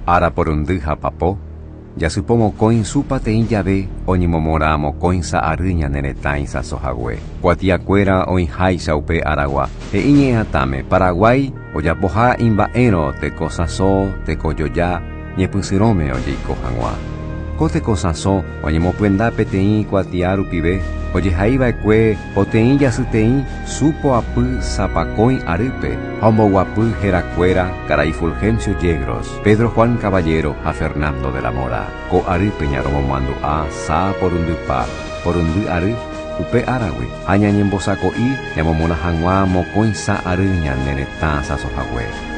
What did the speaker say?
Ára porundy ha papo, jasypo mokõi su pateĩ jave oñemomorã mokõisa ary ñane retã isãso hague. Kuatiakuéra oĩháicha upe aragua, he'i ñe'ẽhatãme Paraguái ojapoha imba'érõ tekosãso tekojoja ñepysyrõme ojeiko hag̃ua. Ko tekosãso oñemopyenda peteĩ kuatia rupive ojehaiva'ekue poteĩ jasyteĩ su poapy sapakõi arýpe ha omboguapy herakuéra karai Fulgencio Yegros, Pedro Juan Caballero ha Fernando de la Mora. Ko arýpe ñaromomandu'a sa porundypa porundy ary upe áragui ha ñañembosako'i ñamomorã hag̃ua mokõisa ary ñane retã sãso hague.